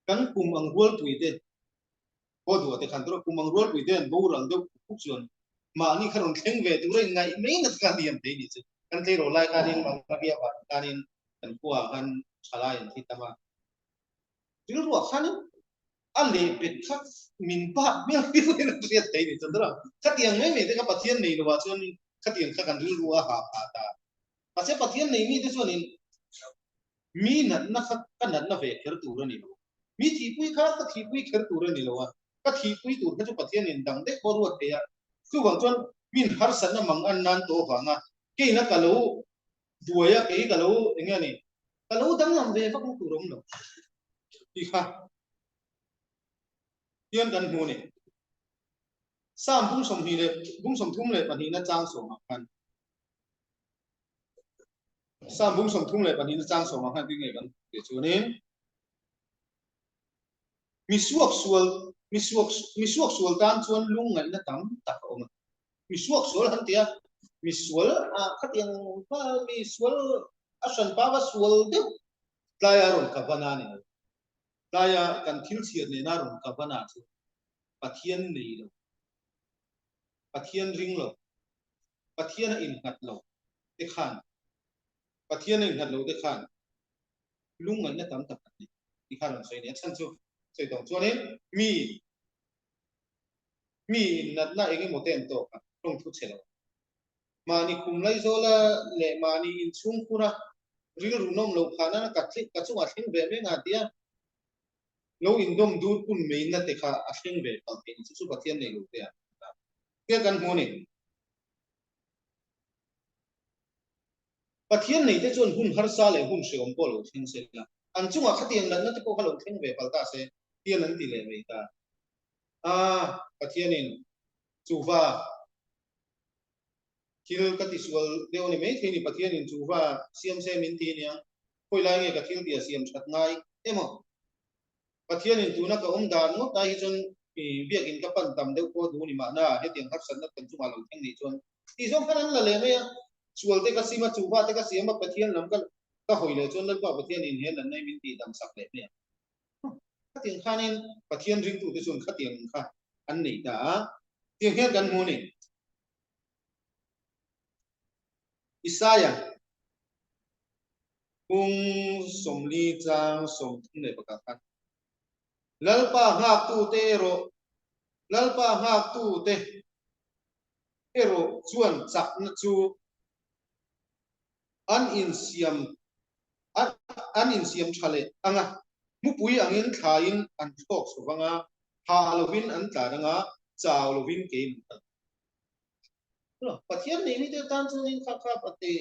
kan kum ang rualpui te haw duah te khan tura kum ang rualpui te an boral deuh khup khup chuan mahni kha rawn thleng ve tura in ngaih mai nat kha hliam thei ni chu. Kan tleirawl lai khanin Mangavia vang khanin kan khua ah khan thalai an thi tam a. Rilruah khanin a leh bet kha min bat hmel viau in a hriat thei ni chuan tura khatiang mai mai te kha Pathian nei lovah chuan khatiang kha kan rilru a hah phah ta. Mahse Pathian nei mite chuanin mi natna kha ka natna ve kher tur a ni lo. Mi thihpui kha ka thihpui kher tur a ni lo a, ka thihpui tur kha chu Pathianin dang daih pawh ruat thei a. Chuvang chuan min harsatna mang an nan tawh avanga keina ka lo buai a, kei ka lo eng nge ni, ka lo danglam ve vak na tur a awm lo tih kha hian kan hmu a ni. Psalm bung 24 leh bung 32 na chang sawmah khan Psalm bung 32 na chang sawmah khan tinge kan tih chuanin mi suak sual mi suak mi suak sual tan chuan lungngaihna tam tak a awm a. Mi suak sual han ti a, mi sual a khatiang mi sual a hran pa va sual deuh tlaia rawn ka van a ni lo. Tlaia kan thil chhiar nena rawn ka van ah chuan Pathian nei lo, Pathian ring lo, Pathian a innghat lo te khan, Pathian a innghat lo te khan lungngaihna tam tak an nei tih kha rawn sawi a ni. A chhan chu sawi tawng chuanin mi mi natna eng emaw te an tawk a, tawng thu chhe lo. Mahni khum laizawla leh mahni inchhung khura rilru nawm lo phah nana ka ka chungah thleng ve mek a tia lo indawm dur kun mai na te kha a thleng ve palh thei ni chu chu Pathian nei lo te a tia kan hmu a ni. Pathian nei te chuan hun harsa leh hun hreawm pawh lo thleng se la, an chungah khatiang natna te pawh kha lo thleng ve palh ta se tian an ti leh mai ta. A, Pathianin chuva thil ka tisual deuh a ni maithei ni, Pathianin chuva siam se min ti aniang, khawi lai nge ka thil tih a siam that ngai emaw? Pathianin tuna ka awm dan ngawt ai hi chuan biakin ka pan tam deuh pawh duh ni mahna hetiang harsatna kan chungah lo thleng nih chuan tih zawng khan an la leh mai a, sual te ka sim a, chuva te ka siam a, Pathian lam ka ka hawi leh chuan Lalpa Pathianin he natna hi min tih dam sak leh mai ang. Khatiang khanin Pathian ringtute chuan khatiang kha an nei ta a, tiang hian kan hmu a ni. Isaia kung 40 chang 31 khan Lalpa nghaktute erawh Lalpa nghaktute erawh chuan chakna chu an insiam an insiam tha leh ang a, mupui angin thlaiin an thlawk chho vang a, hah lovin an tlan ang a, chau lovin kein an kal. Pathian nei mite tan chuanin kha kha pate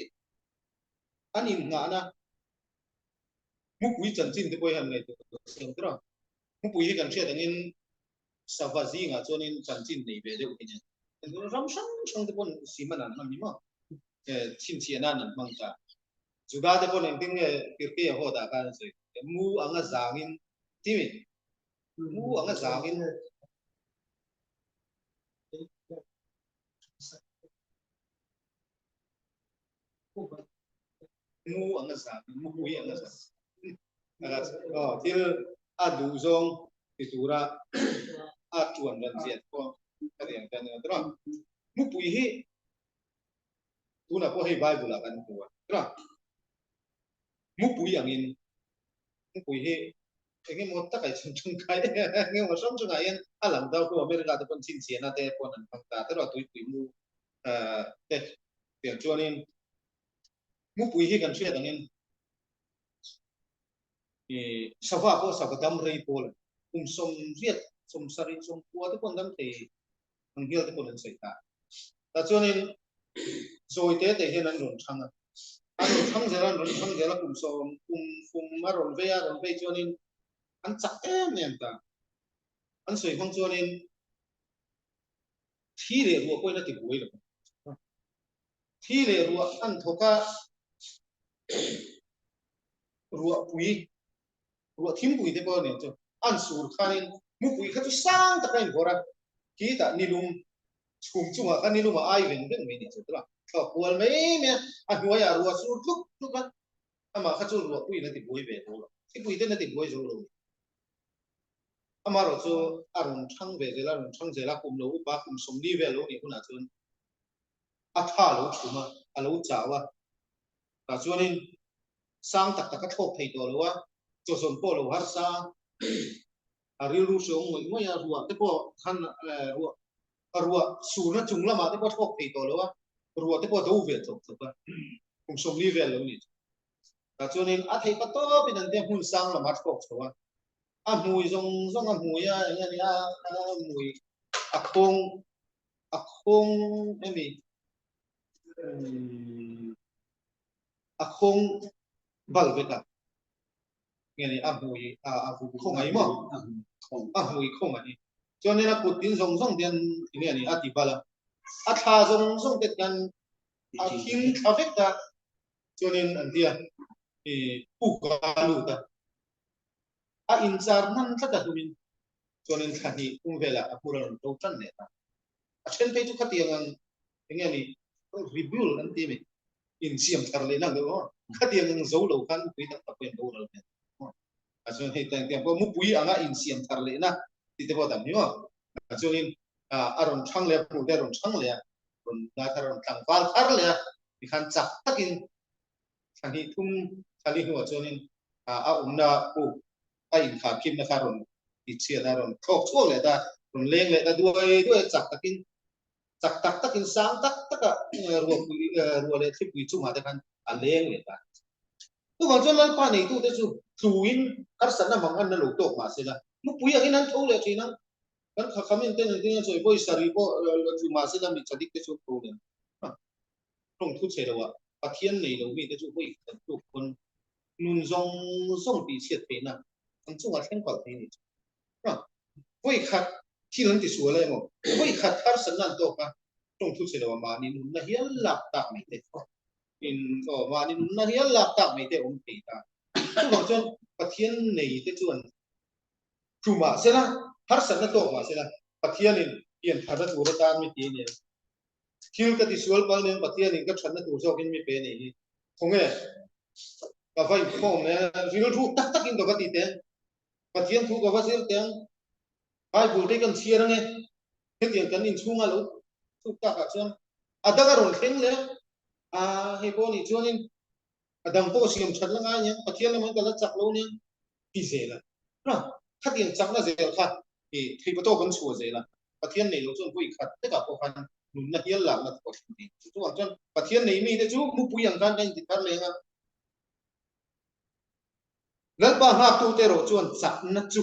an innghahna mupui chanchin te pawh hi han ngaihtuah siam tur a. Mupui hi kan hriat angin sava zingah chuanin chanchin nei ve deuh hi nia. Ram hrang hrang te pawn siman an hman ni maw? Chhinchhiah nan an hmang ta. Juda te pawn engtin nge Pirkei a haw dah khan an sawi? Mu anga zangin ti mi? Mu anga zangin Mu anga zangin, mupui anga zangin. Thil a duh zawng ti tura a tuan ran ziat pawh ka ti ang tan a ni. Mupui hi tunah pawh hei Bible ah kan hmu a. Mupui angin mupui hi eng emaw tak ai chhun chung kai eng emaw hrang chungah hian a lang deuh hnu America te pawn chhinchhiahna te pawn an hmang ta te erawh tuipui mu te tiang chuanin mupui hi kan hriat angin sava pawh sava dam rei pawl kum 80, 70, 90 te pawn dam thei ang hial te pawn an sawi ta. Tah chuanin zawi te te hian an rawn thang a, an rawn thang zel a, an rawn thang zel a, kum sawm, kum kum a rawn vei a, a rawn vei chuanin an chak em em ta. An sawi hmang chuanin thi leh ruah pawhin a ti buai lo. Thi leh ruah an thawk a, ruahpui, ruah thimpui te pawh a nih chu, an sur khanin mupui kha chu sang taka invawrh a, khitah nilum chhum chungah khan nilum a ai veng veng mai nih chu tawh a, thla kual mai mai a, a hnuaiah ruah sur tluk tluk a, amah kha chu ruahpuiin a ti buai ve zo lo, thipui ten a ti buai zo lo ni. Amaherawh chu a rawn thang ve zel a, a rawn thang zel a, kum lo upa kum 40 vel lo nih hunah chuan a tha a lo chhum a, a lo chau a, tah chuanin sang tak tak a thlawk thei tawh lo a, chawzawn pawh lo harsa a rilru hreawm ngawih ngawih a, ruah te pawh khan ruah ruah surna chung lamah te pawh thlawk thei tawh lo a, ruah te pawh a do ve tlawk tlawk a, kum 40 vel lo ni. Tah chuanin a theih pa tawpin an tia hmun sang lamah a thlawk chho a, a hmui zawng zawng a hmui a, eng nge ni a, a hmui a khawng a khawng emi a khawng bal vek a nge ni a hmui a a khawng ai maw a hmui khawng ani chuanin a kut tin zawng zawng te an nge ni a ti bal a a thla zawng zawng te hian a thing thla vek a chuanin an tia i puk a lut a a inchar hman tlat a hlumin chuanin thla hnih kum velah a hmur a rawn to tan leh ta a then phei chu khatiang ang enge ni rebuild an ti mi insiam thar leh nang deuh aw khatiang ang zo lo khan mupui tam tak pawh in boral hmel a chuan hei tiang tiang pawh mupui anga insiam thar leh na ti te pawh tam hi maw a chuanin a rawn thang leh a hmuh te a rawn thang leh a rawn la thar a rawn tlangval thar leh a tikhan chak takin thla hnih thum thla li hnuah chuanin a awmna puk a inkhar khimna kha rawn tichhiat a rawn thlawk chhuak leh ta rawn leng leh ta duai duai chak takin chak tak takin sang tak taka ruahpui ruah leh thlipui chungah te khan a leng leh ta. Chuvang chuan Lalpa neitute chu tluin harsatna mang anna lo tawk mah se la, mupui angin an tho leh thin ang. Kan khakhamin ten engtin nge sawi vawi sarih pawh tlu mah se la mi thadik te chu an tho leh ang. Tawng thu chhe loah Pathian nei lo mite chu vawi khat an tluk pawn nun zawng zawng tihchhiat theihna an chungah thleng palh thei a ni chu. Vawi khat thil an ti sual a emaw, vawi khat harsatna an tawk a, tawng thu chhe lo a mahni nunna hial lak tak mai te in aw mahni nunna hial lak tak mai te awm thei ta. Chuvang chuan Pathian nei te chuan tlu mah sela, harsatna tawk mah sela, Pathianin pian tharna tur atan mi ti a nia. Thil ka ti sual pal nen Pathianin ka thatna tur zawkin mi pe nei hi. Khawnge ka va inkhawm e, rilru tak takin ka va ti teh. Pathian thu ka va zir teh ang, Bible te kan chhiar ange, hetiang kan inchhunga lo thuk takah chuan a dang a rawn thleng leh a, hei pawh nih chuanin a dang pawh siam that la ngai aniang, Pathian lamah ka la chak lo aniang ti zel a. Khatiang chakna zel kha i theihpa tawk an chhuah zel a, Pathian nei lo chuan vawi khat vekah pawh khan nunna hial lakna te pawh a thleng thei. Chu chuvang chuan Pathian nei mite chu mupui ang khan kan inti thar leng a. Lalpa nghaktute erawh chuan chakna chu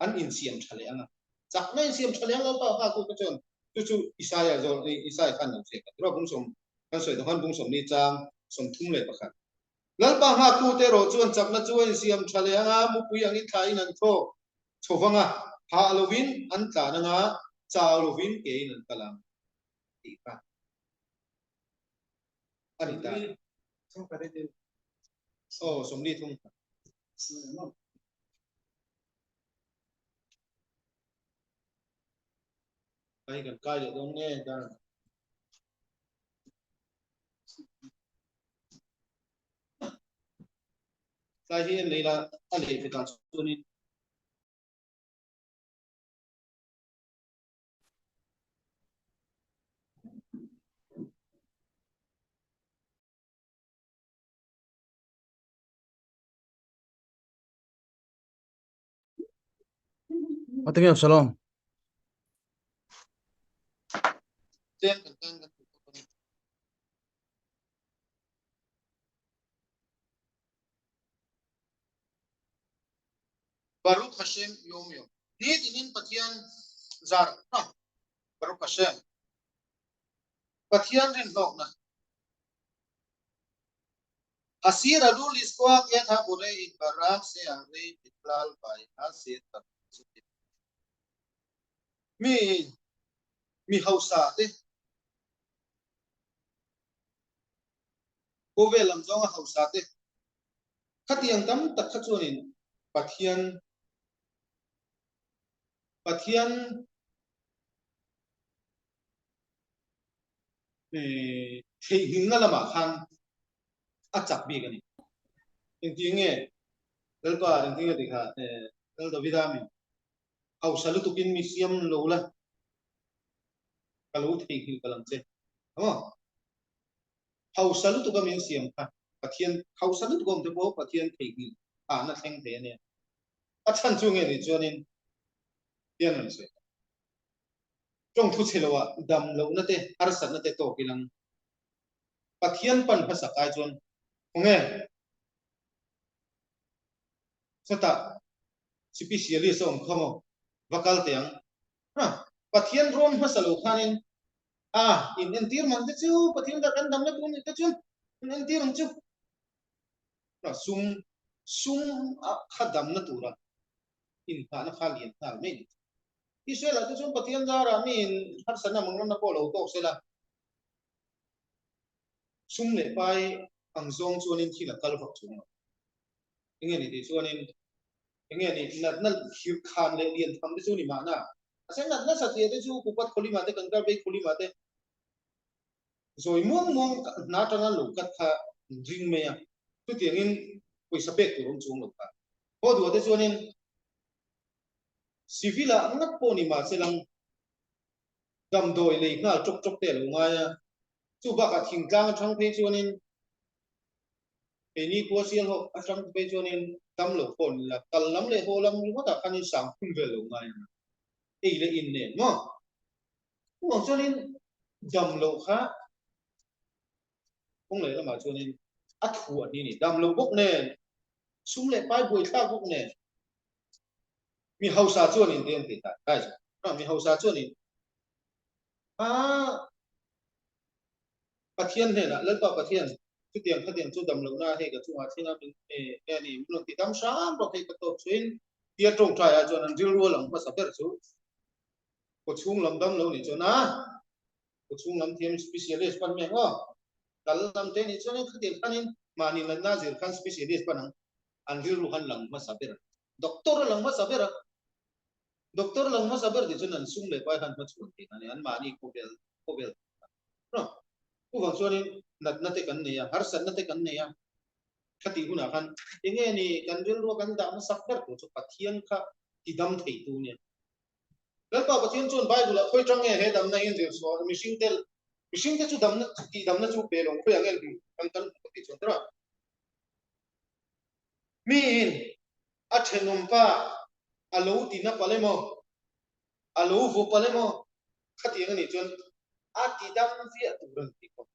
an insiam tha leh ang a. Chakna insiam tha leh ang Lalpa nghaktute chuan chu chu Isaia zawl Isaia khan lo ziak a. Tirua bungsawm kan sawi tawh khan bungsawmni chang 31. Lalpa nghaktute erawh chuan chakna chu a insiam tha leh ang a, mupui angin thlain an thlawk chho vang a, hah lovin an tlan ang a, chau lovin kein an kal ang tih kha a ni ta. Aw, 40 thung. Ai kan kai leh dawn nge dan. Tlai hi en lei la a lei fe ta chuanin. Atinge Absalom. Chen kan tan kan Baruch Hashem yom yom. Ni tinin Pathian zar na Baruch Hashem. Pathian rin hlawkna. Asir alul iskoak et ha bore itbarach se arei biklal bai ha se tar Mi mi hausa te khawvel lam zawnga hausa te khatiang tam tak kha chuanin Pathian Pathian theihnghilhna lamah khan a chak bik a ni. Engtin nge Lalpa engtin nge tikha Lal Davida min hausa lutukin mi siam lo la ka lo theihnghilh palh ang che. Maw? Hausa lutuka min siam kha Pathian hausa lutuk awm te pawh Pathian theihnghilh ahna thleng thei a nia. A chhan chu nge ni chuanin Pathian rawn sawi ta. Tawng thu chhe loah dam lohna te harsatna te tawk ilang Pathian pan hmasak ai chuan khawnge sawtah sipisialist a awm kha maw va kal teh ang. Ha, Pathian rawn hmasa lo khanin a in entir man te chu Pathian dah kan damna tur nih te chuan in entir ang chu. Ha, sum sum a kha damna tura inghahna kha lian nghal mai ni. Israel ah te chuan Pathian zarah mi in harsatna manglamna pawh lo tawk sela sum leh pai ang zawng chuanin thil a kal vak chuang lo. Enge ni tih chuanin enge ni natna khir khan leh lian tham te chu ni mahna. Mahse natna satliah te chu Kupat Khawlima te kan kar vei Khawlima te zawi muang muang hna atanga lo kat kha an ring mai a, chutiangin pawisa pek tur awm chuang lo kha. Haw duah te chuanin civil ah ngat pawh ni mahse lang damdawi lei nghal tawk tawk te a lo ngai a, chu bakah thingtlang atang phei chuanin keini khua sial ho atang phei chuanin dam lo pawh ni la, kal lam leh haw lam ringawtah khanin sang phun vel lo ngai ang a, ei leh in nen maw? Chuvang chuanin dam loh kha kawng leh lamah chuanin a thu a ni ni, dam lo bawk nen, sum leh pai buaithlak bawk nen, mi hausa chuanin te an ti ta, guys, mi hausa chuanin a Pathian hnenah, Lalpa Pathian, chutiang khatiang chu dam lohna hei ka chungah thleng a, min nge ni, min rawn ti dam hram rawh hei ka tawp chuin tia tawngtai ah chuan an rilru a lang hmasa ber chu kaw chhung lam dam lo nih chuan a kaw chhung lam thiam specialist pan mai ang aw, kal lam te nih chuan khatiang khanin mahni natna zir khan specialist pan ang an rilru khan lang hmasa ber a, doctor a lang hmasa ber a, doctor lang hmasa ber tih chuan an sum leh pai khan hmachhuan tih a ni, an mahni khawvel khawvel chuvang chuanin natna te kan nei a, harsatna te kan nei a. Khatih hunah khan enge ni kan rilrua kan dah hmasak ber tur chu Pathian kha tidam theitu nia. Lalpa Pathian chuan Bible-ah khawi tang nge he damna hi an zir chhuah a, mihringte mihringte chu damna tihdamna chu pe lo khawiah nge hmu kan kan hmu ka tih chuan tura miin a thenawmpa a lo tina palh emaw a lo vaw palh emaw khatiang anih chuan a tidam viah tur a ni tih pawh.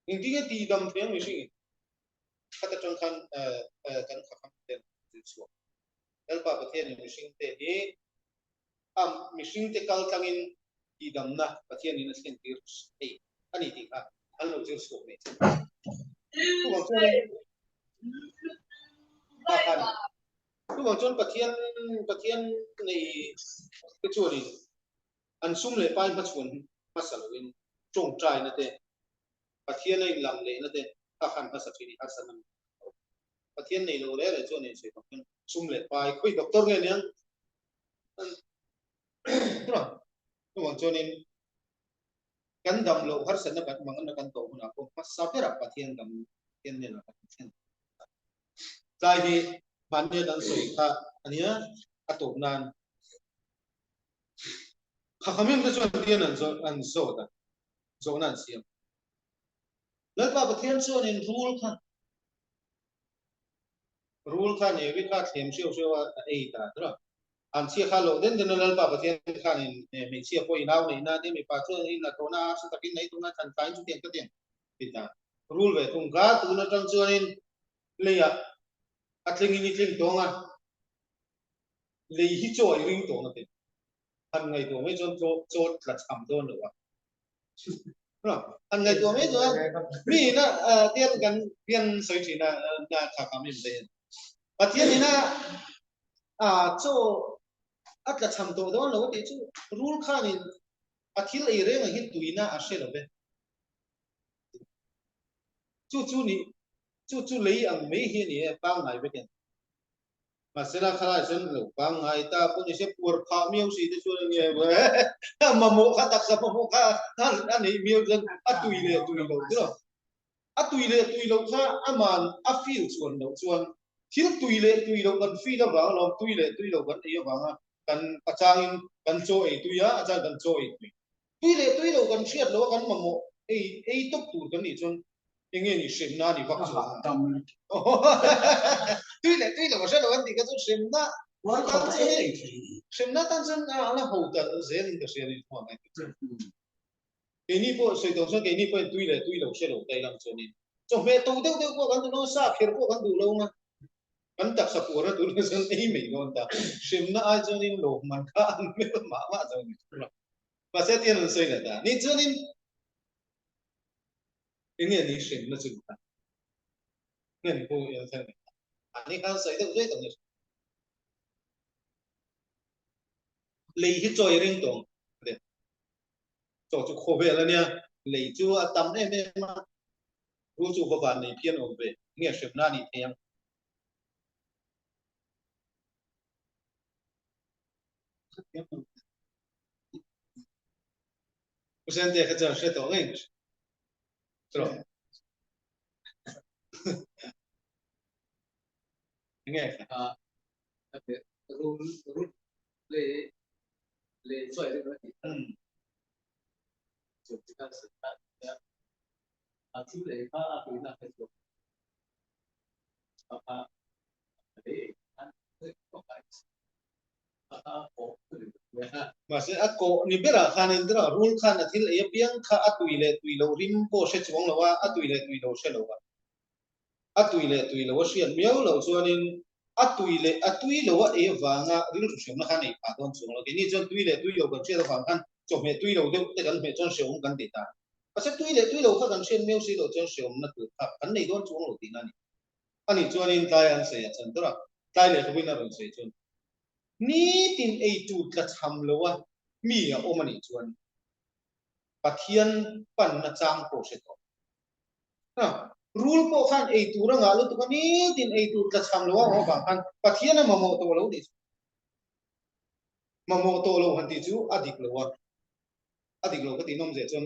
Engtin nge tihdam thei ang mihringin? Khat atang khan kan khakham ten zir chhuak. Lalpa Pathianin mihringte hi a mihringte kal tlangin tihdamna Pathianin a thlen tir thei a ni tih kha an lo zir chhuak mai thin. Chuvang chuan kha khan chuvang chuan Pathian Pathian nei te chuanin an sum leh pai hmachhuan hmasa loin tawngtaina te Pathian a inlam lehna te kha khan hmasa thin i harsatna min hmu lo. Pathian nei lo reh reh chuan insawi bawk hian sum leh pai khawi doctor nge niang tura chuvang chuanin kan dam loh harsatna kan manganna kan tawh hunah pawh hmasa berah Pathian dam Pathian hnenah kan thlen. Tlai hi mahnia kan sawi kha ania a tawp nan Khakhamim te chuan tian an zawt an zawt a. Zawhna an siam. Lalpa Pathian chuanin rul kha rul kha Nevi kha thlem hreuh hreuh a a ei ta tura. An chhia kha loh den den a Lalpa Pathian khanin hmeichhia pawh inau neihna nia mipa chuan in a tawhna a hre takin nei tawhna thlan tlaiin chutiang ka tiang ti ta. Rul ve thung kha tun atang chuanin leiah a tlingin i tling tawng a, lei hi chaw i ring tawng a ti. Han ngaihtuah mai chuan chaw chaw tla cham dawn lo a. Han ngaihtuah mai chuan mi ina tian kan tian sawi thin a na kha kha min daih a. Pathian ina a chaw a tla cham tawh dawn lo a tih chu rul khanin a thil ei reng ang hi tuina a hre lo ve. Chu chu ni chu chu lei ang mai hi a ni e pangngai vekin. Mahsela khalai chuan lo pangngai ta pawh ni se puar phah miau si te chuan enge mamawh kha taksa mamawh kha a neih miau chuan a tui leh tui loh chu a tui leh tui loh kha aman a feel chuan loh chuan thil tui leh tui loh kan feel avang alawm tui leh tui loh kan ei avanga kan a changin kan chaw ei tui a a chang kan chaw ei tui Tui leh tui lo kan hriat lo a kan mamawh ei ei tawp tur kan nih chuan enge ni hremna a ni vak chuan tui leh tui lo a hre lo an tih kha chu hremna tan chuan hremna tan chuan a la ho ta zel in ka hria ni hmuh ang chuan keini pawh sawi tawh chuan keini pawhin tui leh tui lo hre lo ta ilang chuanin chawhmeh to deuh deuh pawh kan duh lo sa kher pawh kan duh lo nga kan taksa puarna tur chuan ei mai dawn ta hremna ai chuanin lawmman kha an hmel mah mah chuan Mahse tian an sawi leh ta. Ni chuanin enge ni hremna chu ni ta? Nge ni pawh i thlen leh ta? Ani khan sawi deuh zui tawh ni. Lei hi chaw i ring tawh ang. Chaw chu khawvel ania, lei chu a tam em em a. Ru chu va van nei phian awm ve. Nge hremna a nih thei ang? Usente kha chuan hre tawh ngei ka hria. Trawh. Enge kha? A rul rul le le chuai ring a ti. Chu ti kha se kha a thil ei kha a tuina kha chu a kha le an ko kai Mahse, a kawh ni berah khan Indra rul khan a thil ei apiang kha a tui leh tui loh rim pawh hre chuang lo a, a tui leh tui lo hre lo a. A tui leh tui lo a hriat miau loh chuanin a tui leh a tui lo a ei avanga rilru hriamna khan ei phah dawn chuang lo. Keini chuan tui leh tui lo kan hriat avang khan chawhmeh tui lo deuh te kan hmeh chuan hreawm kan ti ta. Mahse, tui leh tui lo kha kan hriat miau si loh chuan hreawmna tur kha kan nei dawn chuang lo tihna a ni. Ani chuanin tlai an sawi a chan ber a, tlai leh hlawin a rawn sawi chuan nitin ei tur tla cham lo a mi a awm anih chuan Pathian panna chang pawh hre tawh. Ha, rul pawh khan ei tur a ngah lutuk a, nitin ei tur tla cham lo a awm avang khan Pathian a mamawh tawh lo tih chu mamawh tawh lo han tih chu a dik lo a, a dik lo ka tih nawm zeh chuan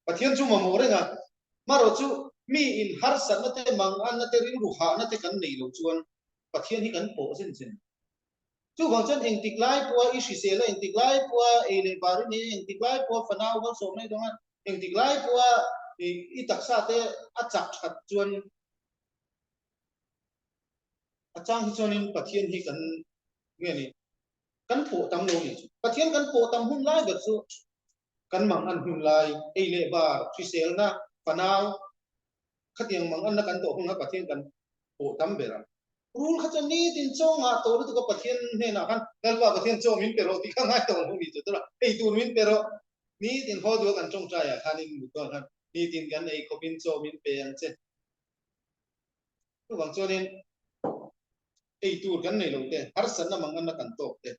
Pathian chu mamawh reng a. Marawh chu mi in harsatna te, manganna te, rilru hahna te kan neih loh chuan Pathian hi kan pawh zen zen. Chuvang chuan engtik lai pawha i hrisel a, engtik lai pawha ei leh bar i nei a, engtik lai pawha fanau malsawmna i dawng a, engtik lai pawha i taksa te a chak that chuan a chang hi chuanin Pathian hi kan nge ni kan pawh tam lo ni chu. Pathian kan pawh tam hun lai ber chu kan mang an hun lai, ei leh bar, hriselna, fanau, khatiang mang anna kan tawh hunah Pathian kan pawh tam ber a. Rul kha chuan nitin chaw ngah tawh lutuk a Pathian hnenah khan Lalpa Pathian chaw min pe rawh tih kha ngai tawh lo ni chu tura ei tur min pe rawh nitin haw duh a kan tawngtai ah khan in mut dawn khan nitin kan ei khawp in chaw min pe ang che. Chuvang chuanin ei tur kan nei lo te, harsatna manganna kan tawk te,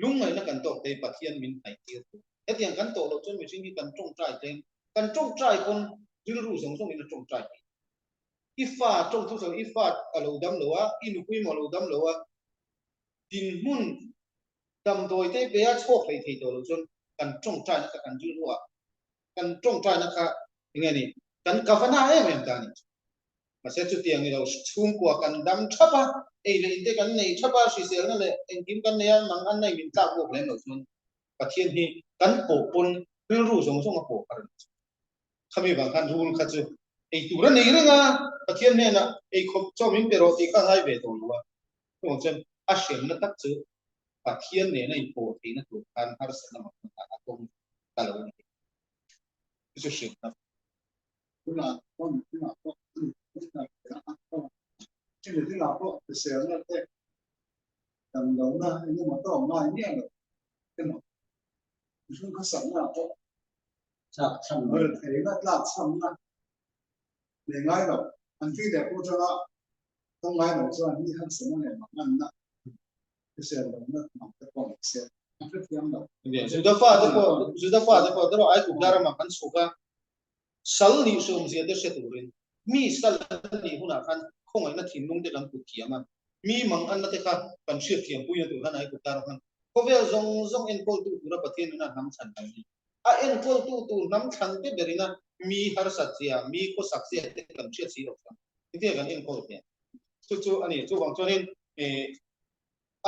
lungngaihna kan tawk te hi Pathian min hnaih tir tur. Hetiang kan tawh loh chuan mihring hi kan tawngtai tlem, kan tawngtai pawn rilru zawng zawngin a tawngtai thei. I fa tawngthu sawi i fa a lo dam lo a, i nupui maw a lo dam lo a, dinhmun damdawi te pe a chhuak hlei thei tawh lo chuan kan tawngtaina kha kan rilru ah kan tawngtaina kha enge ni kan kavana em em ta ni. Mahse chutiang ni lo chhungkua kan dam thap a, ei leh in te kan nei thap a, hriselna leh engkim kan nei a, mang an nei min tlak bawk lem lo chuan Pathian hi kan pawh pawn rilru zawng zawng a pawh a reng chu. Khami vang khan rul kha chu ei tur a nei reng a, Pathian hnenah ei khawp chaw min pe rawh tih kha a ngai ve tawh lo a. Chuvang chuan a hremna tak chu Pathian nena inpawh theihna tur khan harsatna mak hmunah a tawng ta lo a ni. Chu chu hremna. Tunah pawh tunah pawh tunah pawh chumi tunah pawh hriselna te damlohna engemaw tawk ngai miah lo emaw mihring khawsakna pawh rethei na tlak chhamna nei ngai lo an ti leh pawh atanga tawng ngai lo chuan mi harsatna leh manganna hrisel lohna hnam te pawh ni se an hrethiam lo. Juda fate pawh Juda fate pawh erawh Aigupta ramah kan chhuk a, sal nih hreawmzia te hre turin mi sal an nih hunah khan khawngaihna thinlung te kan put thiam a, mi manganna te kha kan hriat thiam puina tur khan Aigupta ram khan khawvel zawng zawng enkawltu tura Pathian nuna hnam chhan kan ni. A enkawltu tur hnam thlan te berina mi harsat zia, mi khawsak zia te kan hriat si loh chuan engtin nge kan enkawl theih ang? Chu chu a ni. Chuvang chuanin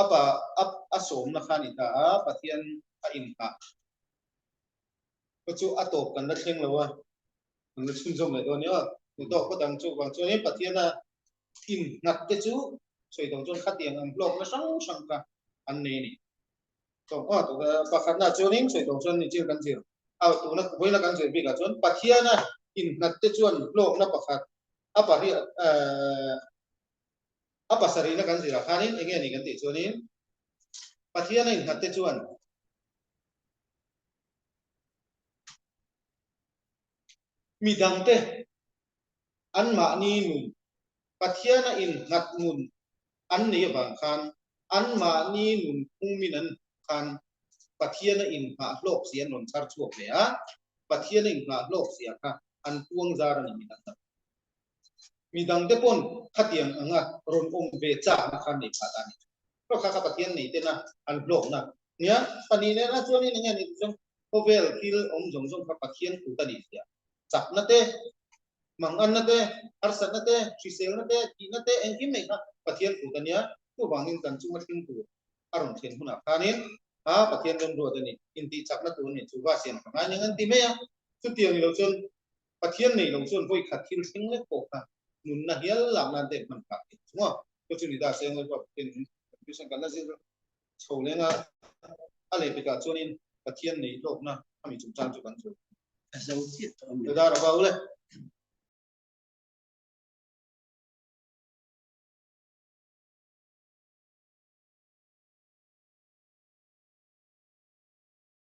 a pa a sawmna kha a ni ta a, Pathian a inghah. Ka chu a tawp kan la thleng lo a, kan la chhunzawm leh dawn nia. Hmu tawk phawt ang chu vang chuanin Pathiana innghat te chu sawi tawh chuan khatiang ang hlawkna hrang hrang kha an nei a ni. Pakhatna chuanin sawi tawh chuan nichil kan zir a, tuna vawiina kan zir bikah chuan Pathiana innghat te chuan hlawkna pakhat a pariat a pasarihna kan zirah khanin eng nge ni kan tih chuanin Pathiana innghat te chuan Midangte anmahni nun, Pathiana innghat nun an nei avang khan anmahni nun phungmin an hmuh khan Pathiana inghah hlawk zia an rawn chhar chhuak leh a, Pathiana inghah hlawk zia kha an puang zar a ni midang dang. Midangte pawn khatiang anga rawn awm ve chakna kha an nei phah ta a ni. Hlawk kha kha Pathian nei tena an hlawkna nia. Pahnih nena chuanin enge a nih chuan khawvel thil awm zawng zawng kha Pathian kut a nih zia. Chakna te, manganna te, harsatna te, hriselna te, thihna te engkim mai kha Pathian kut a nia. Chuvangin kan chunga thleng tur a rawn thlen hunah khanin kha Pathian remruat a ni. Intihchakna tur a ni. Chu va siam ka ngai ning an ti mai a. Chutiang ni lo chuan Pathian nei lo chuan vawi khat thil thleng lek pawh kha nunna hial lak nan te hman phah thei chung a. Chu chu ni ta se angai pawh Pathian in confusion kan la zir chho leng a, a leh pekah chuanin Pathian nei hlawkna ami chungchang chu kan sawi. A zo chiah tawh a mi. Dar a va u le.